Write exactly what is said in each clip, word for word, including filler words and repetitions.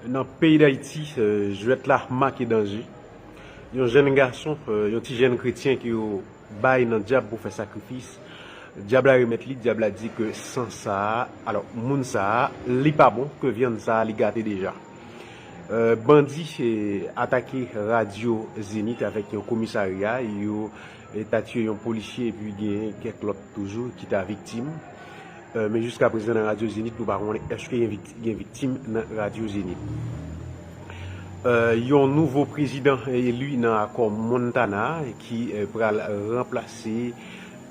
Nan peyi Dayiti, eh, jwèt la make danje. Yon jèn gason, eh, yon ti jèn kretyen ke yo bay nan dyab pou fè sakrifis. Dyab la remèt li, dyab la di ke san sa a, alò, moun sa a, li pa bon, ke vyann sa a, li gate deja. Eh, bandi, eh, atake radyo Zenith avèk yon komisarya, yo, eh, ta tiye yon polisye epi gen kèk lòt toujou ki ta viktim. Eh, men jiska prezan nan radyo Zenith, nou pa konnen èske gen vikti-, gen viktim nan radyo Zenith. Eh, yon nouvo prezidan eli nan akò Montana ki, eh, pral ranplase,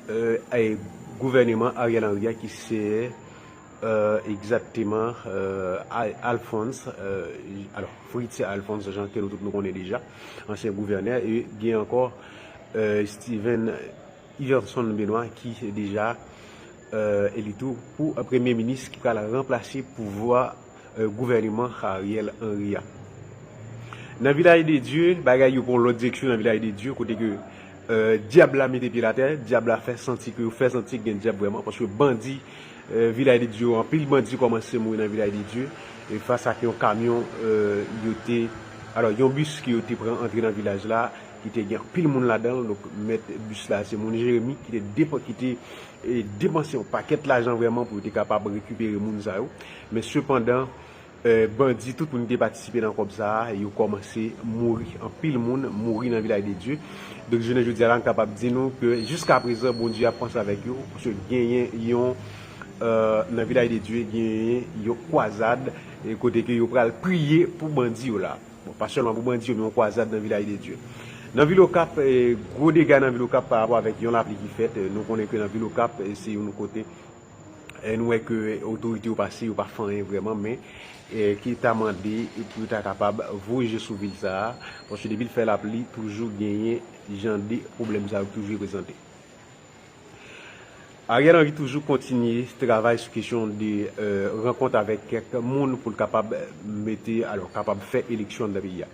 eh, eh, gouvèneman Ariel Henry a ki se, eh, egzakteman, eh, Al-, Alphonse, eh, alò, Fritz Alphonse, jan ke nou tout nou konnen deja, ansyen gouvènè, e gen ankò, eh, Steven Yverson Benoît ki deja, eh, eli tou pou premye minis ki pral ranplase pouvwa, eh, gouvèneman Ariel Henry a. Nan Vilaj de Dye, bagay yo pran lòt direksyon nan Vilaj de Dye, kote ke, eh, dyab la mete pye l atè, dyab la fè santi ke yo fè santi gen dyab vrèman, paske bandi, eh, Vilaj de Dye yo, anpil bandi kòmanse mouri nan Vilaj de Dye, e fas ak yon kamyon, eh, yo te, alò, yon bis ke yo te pran antre nan vilaj la, ki te gen anpil moun ladan l, donk mèt bis la se moun Jeremi ki te depan-, ki te, eh, depanse yon pakèt lajan vrèman pou yo te kapab rekipere moun sa yo. Men sepandan, eh, bandi, tout moun ki te patisipe nan kòb sa a, yo kòmanse mouri. Anpil moun mouri nan Vilaj de Dye. Donk, jounen jodi a la, n kapab di nou ke jiska prezan, Bondye ap panse avèk yo, paske genyen yon, eh, nan Vilaj de Dye, genyen yon kwazad, eh, kote ke yo pral priye pou bandi yo la. Bon, pa sèlman pou bandi yo, men yon kwazad nan Vilaj de Dye. Nan vil Okap, eh, gwo dega nan vil Okap pa rapò avèk yon lapli ki fèt. Eh, nou konnen ke nan vil Okap, eh, se yon kote, eh, nou wè ke otorite yo pase, yo pa fè anyen vrèman, men, eh, ki ta mande pou yo ta kapab voye je sou vil sa a, paske depi l fè lapli, toujou genyen jan de pwoblèm sa yo toujou prezante. Ariel Henry toujou kontinye travay sou kesyon de, eh, rankont avèk kèk moun pou l kapab mete, alò, kapab fè eleksyon nan peyi a.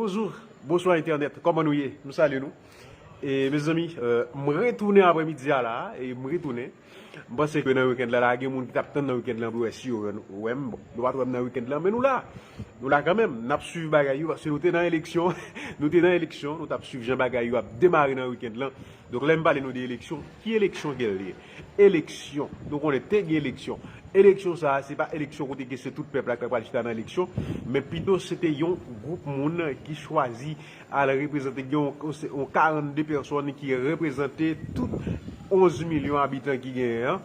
Bonjou, bonswa entènèt, kòman nou ye? Nou salye nou. E, mezanmi, eh, m retounen aprèmidi a la, e m retounen. M panse ke nan weekend la, la gen moun ki t ap tann nan weekend la pou wè si yo wè m. Bon, nou pa t wè m nan weekend la, men nou la. Nou la kanmenm, n ap swiv bagay yo, paske nou te nan eleksyon, nou te nan eleksyon, nou t ap swiv jan bagay yo ap demare nan weekend la. Donk, lè m pale nou de eleksyon, ki eleksyon ke l ye? Eleksyon, nou konnen te gen eleksyon. Eleksyon sa a, se pa eleksyon kote ke se tout pèp la ki ta pral chita nan eleksyon, men pito se te yon gwoup moun ki chwazi al reprezante, gen yon, yon karannde pèsòn ki reprezante tout onz milyon abitan ki genyen an.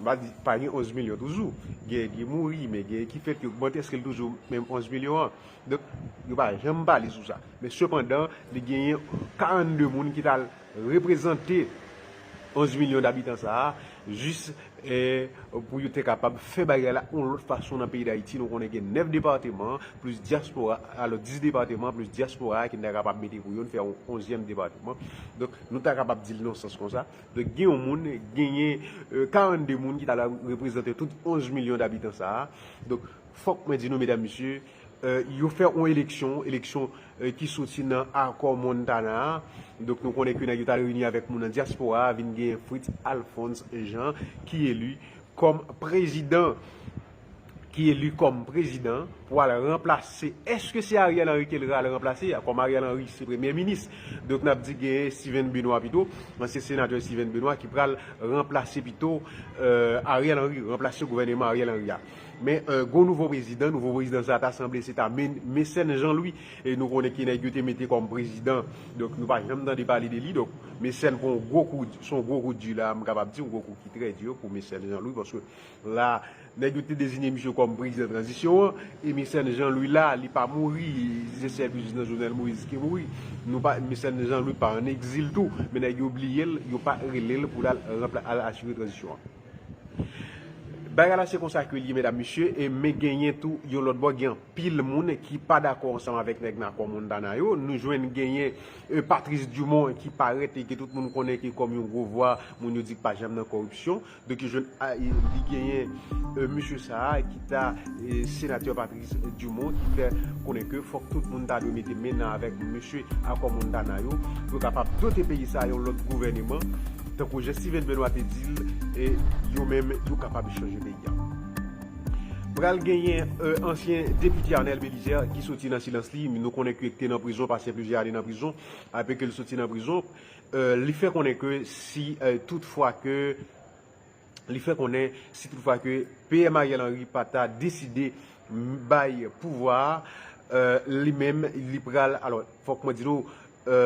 M pa di pa gen onz milyon toujou. Gen ki mouri, men gen ki fèt ki ogmante, èske l toujou menm onz milyon an? Donk, yo pa janm pale sou sa. Men sepandan, li genyen karannde moun ki t al reprezante onz milyon dabitan sa a, jis, eh, pou yo te kapab fè bagay la yon lòt fason nan peyi Dayiti. Nou konnen gen nèf depatman, plis dyaspora, alò dis depatman, plis dyaspora ki n ta kapab mete pou yo, n fè yon onzyèm depatman. Donk, nou ta kapab di l nan sans konsa. Donk, gen yon moun, genyen, eh, karannde moun ki t al reprezante tout onz milyon dabitan sa a. Donk, fòk mwen di nou, medam, mesye, eh, yo fè yon eleksyon, eleksyon, eh, ki soti nan akò Montana a. Donk, nou konnen ke nèg yo t al reyini avèk moun nan dyaspora a, vin gen Fritz Alphonse Jean ki eli kòm prezidan, ki eli kòm prezidan pou al ranplase. Èske se Ariel Henry ke l al ranplase? Kòm Ariel Henry se premye minis, donk n ap di gen Steven Benoît pito, ansyen senatè Steven Benoît ki pral ranplase pito, eh, Ariel Henry, ranplase gouvèneman Ariel Henry a. Men, eh, gon nouvo prezidan, nouvo prezidan sa ta sanble se ta Men-, Mecène Jean Louis, e nou konnen ki nèg yo te mete kòm prezidan, donk nou pa janm tande pale de li, donk Mecène pran yon gwo kou, se yon gwo kou di la, m kapab di, yon gwo kou ki trè di pou Mecène Jean Louis, paske la, nèg yo te deziye misye kòm prezidan tranzisyon an, e Mecène Jean Louis la, li pa mouri, se sèl prezidan Jovenel Moïse ki mouri. Nou pa, Mecène Jean Louis pa an egzil tou, men nèg yo bliye l, yo pa rele l pou l al ranpla-, al asire tranzisyon an. Bagay la se konsa ke l ye, medam, mesye, e men genyen tou yon lòt bò, gen anpil moun ki pa dakò ansanm avèk nèg Nakò Montana yo. Nou jwenn genyen e, Patrice Dumont ki parèt e ke tout moun konnen ki kòm yon gwo vwa, moun yo di k pa janm nan kòripsyon. Donk, yo jwenn a, e, li genyen e, mesye sa a ki ta e, senatè Patrice Dumont ki fè konnen ke fòk tout moun ta dwe mete men nan avèk mesye Akò Montana yo pou yo kapab dote peyi sa a yon lòt gouvèneman. Tankou jan Steven Benoît te di l, e yo menm, yo kapab chanje peyi a. Pral genyen e, ansyen depite Arnel Bélizaire ki soti nan silans li. Nou konnen ke te nan prizon, pase plizyè ane nan prizon. Apre ke l soti nan prizon, e, li fè konnen ke si e, tout fwa ke li fè konnen si tout fwa ke P M Ariel Henry pa ta deside bay pouvwa a, e, li menm, li pral, alò, fòk mwen di nou, e,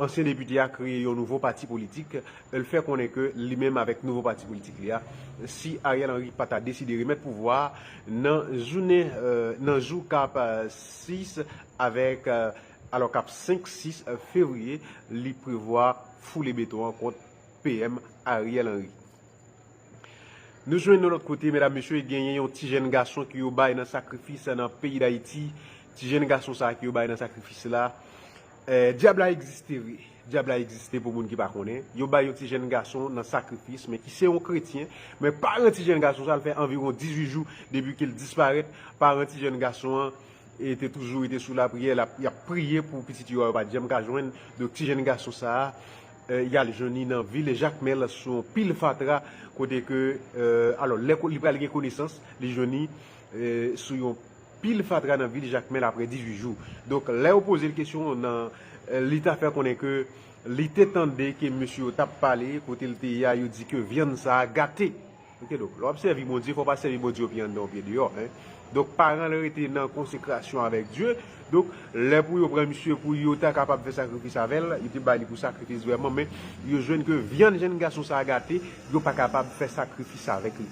ansyen depite a kreye yon nouvo pati politik. L fè konnen ke li menm avèk nouvo pati politik li a, si Ariel Henry pa ta deside remèt pouvwa a, nan jounen, e, nan jou k ap e, sis avèk, e, alò k ap senk, sis fevriye, li prevwa foule beton an kont P M Ariel Henry. Nou jwenn yon lòt kote, medam, mesye, genyen yon ti jèn gason ke yo bay nan sakrifis nan peyi Dayiti. Ti jèn gason sa a ke yo bay nan sakrifis la, e, dyab la egziste vre. Dyab la egziste pou moun ki pa konnen. Yo bay yon ti jèn gason nan sakrifis, men ki se yon kretyen. Men paran ti jèn gason sa a, l fè anviwon dizuit jou depi ke l disparèt. Paran ti jèn gason an e te toujou rete sou lapriyè, l ap, y ap priye pou pitit yo a, yo pa t janm ka jwenn. Donk, ti jèn gason sa a, e, y al jwenn li nan vil Jakmèl sou yon pil fatra, kote ke, e, alò, lè ko-, li pral gen konesans, li jwenn li, e, sou yon pil fatra nan vil Jakmèl apre dizuit jou. Donk, lè yo poze l kesyon nan, e, li ta fè konnen ke li te tande ke mesye yo t ap pale, kote l te ye a, yo di ke vyann sa a gate. Ok, donk, lè w ap sèvi Bondye, fò w pa sèvi Bondye yon pye anndan, yon pye deyò, en. Donk, paran l rete nan konsekrasyon avèk Dye. Donk, lè pou yo pran misye, pou yo ta kapab fè sakrifis avè l, yo te bay li pou sakrifis vrèman, men yo jwenn ke vyann jèn gason sa a gate, yo pa kapab fè sakrifis avèk li.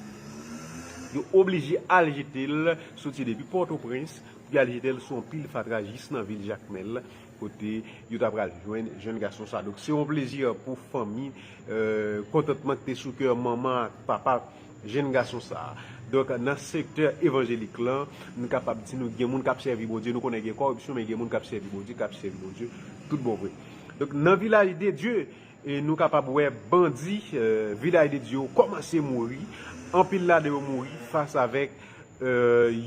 Yo oblije al jete l, soti depi Pòtoprens, pou y al jete l sou yon pil fatra jis nan vil Jakmèl, kote yo ta pral jwenn jèn gason sa. Donk, se yon plezi pou fanmi, e, kontantman ki te sou kè manman ak papa jèn gason sa. Donk, nan sektè evanjelik lan, nou kapab di nou gen moun k ap sèvi Bondye, nou konnen gen kòripsyon, men gen moun k ap sèvi Bondye, k ap sèvi Bondye tout bon vre. Donk, nan vilaj de Dye, e nou kapab wè bandi, e, vilaj de Dye yo kòmanse mouri, anpil ladan yo mouri fas avèk, e,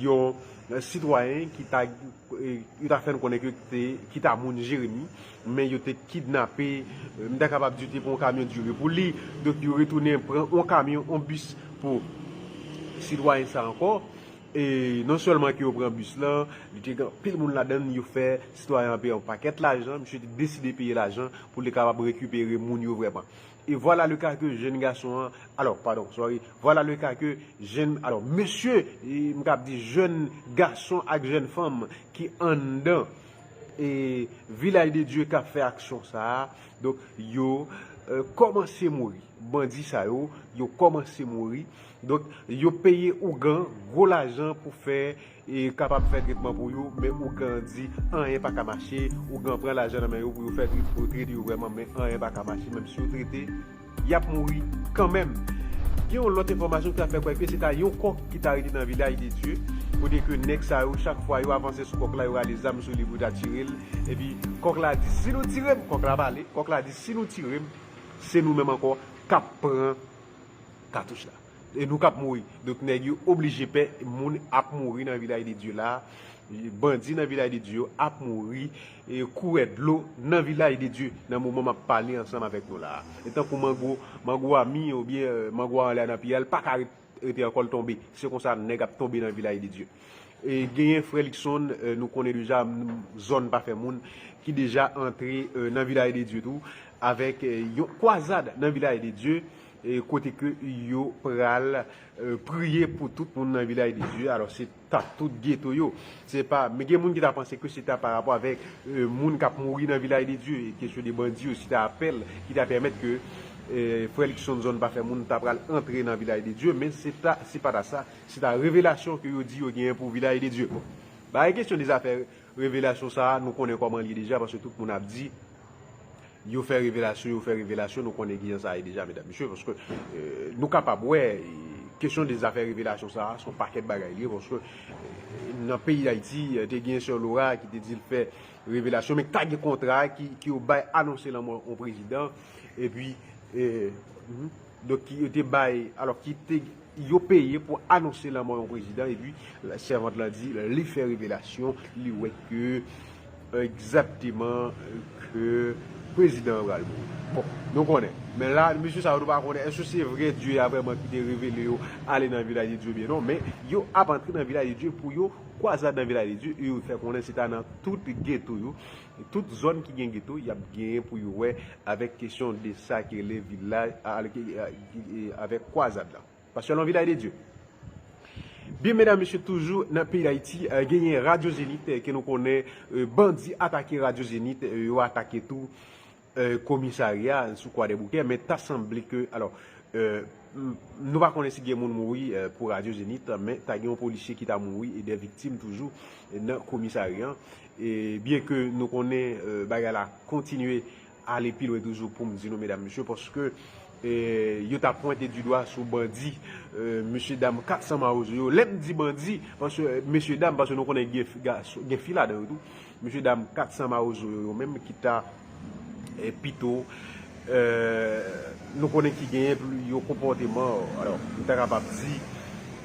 yon sitwayen ki ta e, yo ta fè n konnen ke te, ki ta moun Jeremi, men yo te kidnape, e, m ta kapab di yo te pran yon kamyon diri pou li. Donk, yo retounen pran yon kamyon, yon bis pou sitwayen sa ankò. E non sèlman ke yo pran bis lan, li te gen anpil moun ladan l, yo fè sitwayen an peye yon pakèt lajan, misye te deside peye lajan pou li kapab rekipere moun yo vrèman. E vwala le ka ke jèn gason an, alò, padon, sorry, vwala le ka ke jèn, alò, mesye, e, m kab di jèn gason ak jèn fanm ki anndan, e, vilaj de Dye k ap fè aksyon sa a. Donk, yo, e, kòmanse mouri. Bandi sa yo, yo kòmanse mouri. Donk, yo peye ougan gwo lajan pou fè e kapab fè tretman pou yo, men ougan di anyen pa ka mache, ougan pran lajan nan men yo pou yo fè tret-, pou trete yo vrèman, men anyen pa ka mache, menm si yo trete, y ap mouri kanmenm. Gen yon lòt enfòmasyon ki ta fè kwè ke se ta yon kòk ki ta rete nan vilaj de Dye, kote ke nèg sa yo, chak fwa yo avanse sou kòk la, yo rale zam sou li pou ta tire l, epi kòk la di, "Si nou tire m," kòk la pale, kòk la di, "Si nou tire m, se nou menm ankò k ap pran katouch la. E nou k ap mouri." Donk, nèg yo oblije pè, moun ap mouri nan vilaj de Dye la. Bandi nan vilaj de Dye yo ap mouri, e, kourè dlo nan vilaj de Dye nan moman m ap pale ansanm avèk nou la. E tankou mango, mango a mi oubyen, e, mango a anlè nan pye a, l pa ka ret-, rete ankò, l tonbe. Se konsa nèg ap tonbe nan vilaj de Dye. E genyen frè Luckson, e, nou konnen deja, m, zòn pa fè moun, ki deja antre, e, nan vilaj de Dye tou, avèk, e, yon kwazad nan vilaj de Dye, e, kote ke yo pral, e, priye pou tout moun nan vilaj de Dye. Alò, se ta tout geto yo. Se pa, men gen moun ki ta panse ke se ta pa rapò avèk, e, moun k ap mouri nan vilaj de Dye, e kesyon de bandi yo, se ta apèl ki ta pèmèt ke, e, frè Luckson zòn pa fè moun ta pral antre nan vilaj de Dye, men se ta, se pa ta sa, se ta revelasyon ke yo di yo genyen pou vilaj de Dye. Bon, bagay kesyon de zafè revelasyon sa a, nou konnen kòman l ye deja, paske tout moun ap di, yo fè revelasyon, yo fè revelasyon, nou konnen kijan sa ye deja, medam, mesye, paske, e, nou kapab wè, e, Kesyon de zafè revelasyon sa a, se yon pakèt bagay li ye, paske, eh, nan peyi Dayiti, eh, te gen sè Laura ki te di l fè revelasyon, men ta gen kontra ki, ki yo bay anonse lanmò yon prezidan, epi, eh, mhm. Donk, ki yo te bay, alò, ki te, yo peye pou anonse lanmò yon prezidan, epi sèvant lan di, li fè revelasyon, li wè ke egzakteman ke prezidan an pral mouri. Bon, nou konnen. Men la, mesye sa yo, nou pa konnen èske se vre Dye a vrèman ki te revele yo ale nan vilaj de Dye oubyen non, men yo ap antre nan vilaj de Dye pou yo kwazad nan vilaj de Dye e yo fè konnen se ta nan tout geto yo, tout zòn ki gen geto, y ap genyen pou yo wè avèk kesyon de sa ki rele vilaj, a- a- e- e- avèk kwazad la. Paske nan vilaj de Dye. Byen, medam, mesye, toujou nan peyi Dayiti, eh, genyen Radyo Zenith, eh, ke nou konnen, eh, bandi atake Radyo Zenith, eh, yo atake tou, eh, komisarya sou Kwadèboukè, men ta sanble ke, alò, eh, m- nou pa konnen si gen moun mouri, eh, pou Radyo Zenith, men ta gen yon polisye ki ta mouri e de viktim toujou, eh, nan komisarya an. E byen ke nou konnen, eh, bagay la kontinye ale pi lwen toujou pou m di nou, medam, mesye, paske, eh, yo ta pwente di dwa sou bandi, eh, mesye dam kat san mawozo yo. Lè m di bandi, paske, eh, mesye dam, paske nou konnen gen fi- gason, gen fi ladan yo tou. Mesye dam kat san mawozo yo, yo menm ki ta, eh, pito, eh, nou konnen ki genyen pli yo konpòteman, alò, m ta kapab di,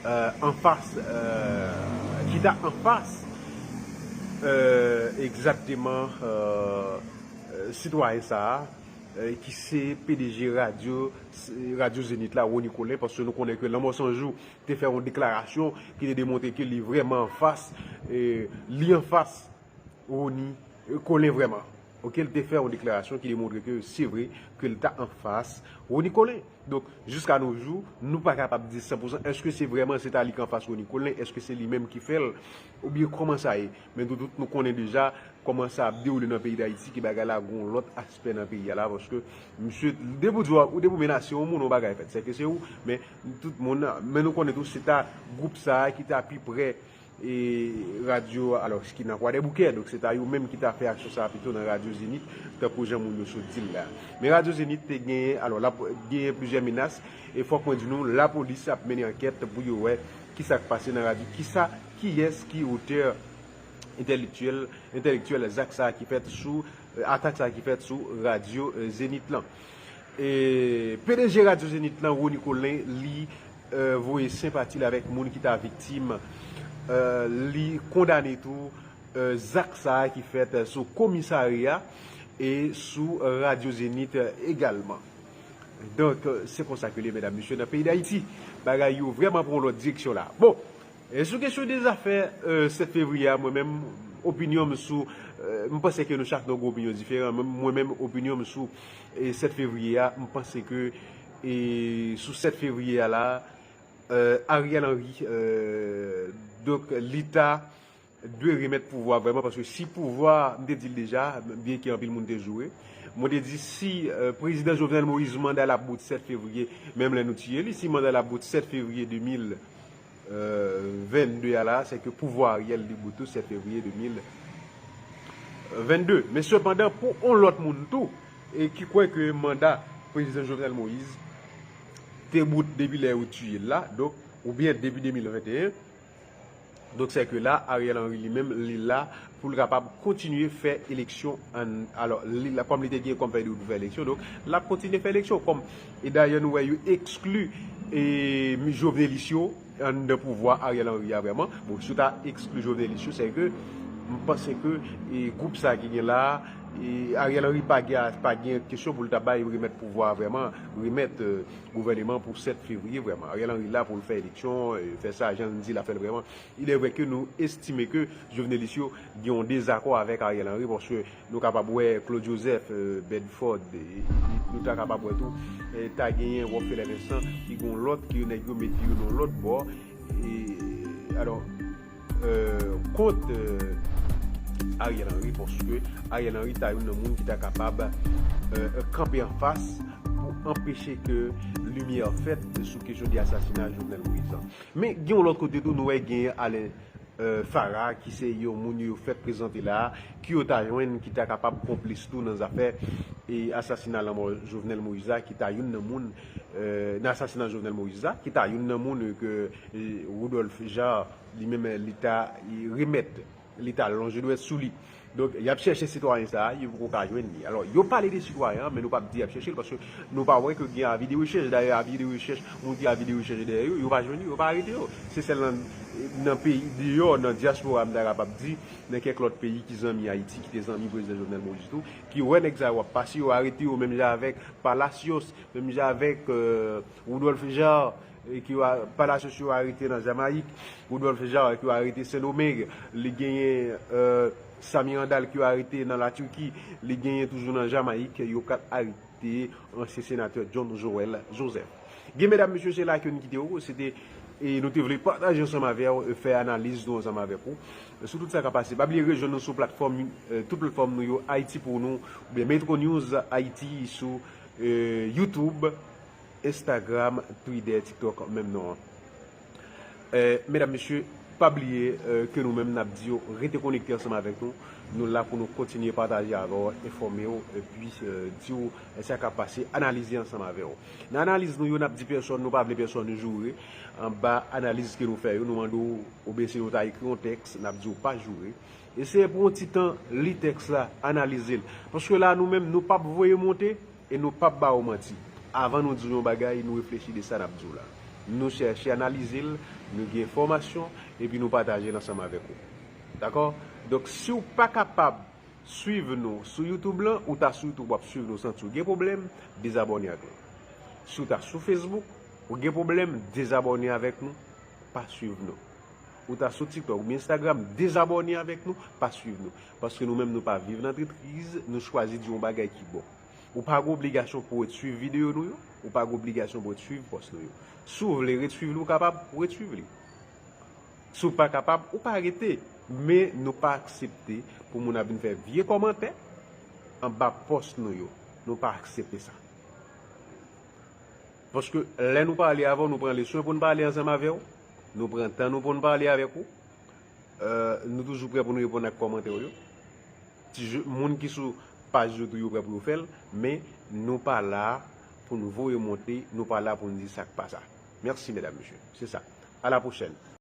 eh, anfas, eh, ki ta anfas, eh, egzakteman, eh, eh, sitwayen sa a, eh, ki se P D G radyo, radyo Zenith la, Rony Colin, paske nou konnen ke Lanmò San Jou te fè yon deklarasyon ki te demontre ke li vrèman anfas, eh, li anfas Rony Colin vrèman. Oke, li te fè yon deklarasyon ki demontre ke se vre ke li ta anfas Rony Colin. Donk, jiska nou jou, nou pa kapab di san pou san èske se vrèman se ta li k anfas Rony Colin, èske se li menm ki fè l, oubyen kòman sa ye. Men nou tout nou konnen deja kòman sa ap dewoule nan peyi Dayiti, ke bagay la gon lòt aspè nan peyi a la, paske misye, depi w di w, depi w menase yon moun, yon bagay fèt. Sèke se ou, men tout moun, men nou konnen tou, se ta gwoup sa a ki ta pi prè e radyo, alò, ki nan Kwadèboukè. Donk, se ta yo menm ki ta fè aksyon sa a pito nan Radyo Zenith, tankou jan moun yo sot di l la. Men Radyo Zenith te genyen, alò, l ap genyen plizyè menas, e fòk mwen di nou, lapolis ap mennen ankèt pou yo wè kisa k pase nan radyo, kisa, kiyès ki otè entèlektyèl, entèlektyèl zak sa a ki fèt sou, eh, atak sa a ki fèt sou Radyo, eh, Zenith lan. E P D G Radyo Zenith lan, Rony Colin, li, eh, voye senpati l avèk moun ki ta viktim. Eh, li kondane tou, eh, zak sa a ki fèt sou komisarya e sou Radyo Zenith, eh, egalman. Donk, eh, se konsa ke l ye, medam, mesye, nan peyi Dayiti, bagay yo vrèman pran yon lòt direksyon la. Bon, e sou kesyon de zafè, eh, sèt fevriye a, mwen menm, opinyon m sou, eh, m panse ke nou chak nou gen opinyon diferan, men mwen menm, opinyon m sou, eh, sèt fevriye a, m panse ke, eh, sou sèt fevriye a la, eh, Ariel Henry, eh, donk, li ta dwe remèt pouvwa vrèman, paske si pouvwa, m te di l deja, byen ke anpil moun te joure, mwen te di si, eh, prezidan Jovenel Moïse manda l ap bout sèt fevriye, menm lè nou tiye li, si manda l ap bout sèt fevriye de mil vennde a la, se ke pouvwa Ariel li bout tou sèt fevriye de mil vennde. Men sepandan, pou yon lòt moun tou, e ki kwè ke manda prezidan Jovenel Moïse te bout depi lè yo tiye l la, donk, oubyen depi de mil venteyen, donk, se ke la, Ariel Henry li menm, li la pou l kapab kontinye fè eleksyon an, alò, li la, kòm li te gen kòm fèy de wout pou fè eleksyon, donk, l ap kontinye fè eleksyon. Kòm, e dayè, nou wè yo ekskli, e, Jovenelis yo anndan pouvwa Ariel Henry a vrèman. Bon, si w ta ekskli Jovenelis yo, se ke m panse ke, e, gwoup sa ki gen la, e, Ariel Henry pa gen, pa gen kesyon pou l ta bay remèt pouvwa a vrèman, remèt, e, gouvèneman pou sèt fevriye vrèman. Ariel Henry la pou l fè eleksyon, e, fè sa, jan l di l ap fè l vrèman. Il est vrai ke nou estime ke Jovenelis yo gen yon dezakò avèk Ariel Henry, paske nou kapab wè Claude Joseph, e, Bedford, e, e, nou ta kapab wè tou, e, ta genyen Wopfelain Vincent, ki gen yon lòt ke nèg yo mete yo nan lòt bò, e, alò, e, kont, e, Ariel Henry, paske Ariel Henry ta youn nan moun ki ta kapab, e, kanpe anfas pou anpeche ke limyè fèt sou kesyon de asasina Jovenel Moïse an. Men gen yon lòt kote tou, nou wè genyen Alain, Farah, ki se yon moun yo fèk prezante la, ki yo ta jwenn ki ta kapab konplis tou nan zafè e asasina lanmò Jovenel Moïse la, ki ta youn nan moun, nan asasina Jovenel Moïse la, ki ta youn nan moun ke Rudolphe Jaar li menm li ta remèt, li ta lonje dwèt sou li. Donk, y ap chèche sitwayen sa a, yo poko ka jwenn li. Alò, yo pale de sitwayen an, men nou p ap di y ap chèche l, paske nou pa wè ke gen avi de rechèch. Dayè, avi de rechèch, moun ki avi de rechèch dèyè yo, yo pa jwenn yo, yo pa arete yo. Se sèl nan, nan peyi, deyò, nan dyaspora, m ta kapab di, nan kèk lòt peyi ki zanmi Ayiti, ki te zanmi prezidan Jovenel Moïse tou, ki wè nèg sa yo ap pase, yo arete yo, menm jan avèk Palacios, menm jan avèk Rudolphe Jaar, ki yo, Palacios yo arete nan Jamayik, Rudolphe Jaar ki yo arete Sendomeng, li genyen Samy Handal ki yo arete nan Latiki, li genyen toujou nan Jamayik, yo kat arete ansyen senatè John Joël Joseph. Gen medam, mesye, se la ke n kite w, se te, e nou te vle pataje ansanm avè w, fè analiz nou ansanm avèk ou sou tout sa k ap pase. Pa bliye rejwenn nou sou platfòm, tout platfòm nou yo, Haïti pour nous, oubyen Metro News Haïti sou YouTube, Instagram, Twitter, TikTok, menm non an. Medam, mesye, pa bliye ke nou menm n ap di yo rete konekte ansanm avèk nou. Nou la pou nou kontinye pataje avè w, enfòme w, epi di w sa k ap pase, analize ansanm avè w. Nan analiz nou yo, n ap di pèsonn, nou pa vle pèsonn joure anba analiz ke nou fè yo. Nou mande w, oubyen si nou ta ekri yon tèks, n ap di w pa joure. Eseye pou yon ti tan li tèks la, analize l. Paske la, nou menm, nou p ap voye monte e nou p ap ba w manti. Avan nou di w yon bagay, nou reflechi de sa n ap di w la. Nou chèche analize l, nou gen enfòmasyon, epi nou pataje l ansanm avèk ou. Dakò? Donk, si w pa kapab swiv nou sou YouTube lan, ou ta sou YouTube, w ap swiv nou santi w gen pwoblèm, dezabòne ak nou. Si w ta sou Facebook, ou gen pwoblèm, dezabòne avèk nou, pa swiv nou. Ou ta sou TikTok oubyen Instagram, dezabòne avèk nou, pa swiv nou. Paske nou menm, nou pa viv nan antreprise, nou chwazi di yon bagay ki bon. Ou pa gen obligasyon pou w ret swiv videyo nou yo, ou pa gen obligasyon pou w ret swiv pòs nou yo. Si w vle ret swiv li, ou kapab ret swiv li. Si w pa kapab, ou pa rete. Men nou pa aksepte pou moun ap vin fè vye kòmantè anba pòs nou yo. Nou pa aksepte sa. Paske lè nou pale avè w, nou pran le swen pou n pale ansanm avè w. Nou pran tan nou pou n pale avèk ou. Nou toujou prè pou n reponn ak kòmantè w yo. Ti je, moun ki sou paj yo tou, yo prè pou yo fè l, men nou pa la pou n voye monte, nou pa la pou n di sa k pa sa. Mèsi, medam, mesye. Se sa. A la pwochèn.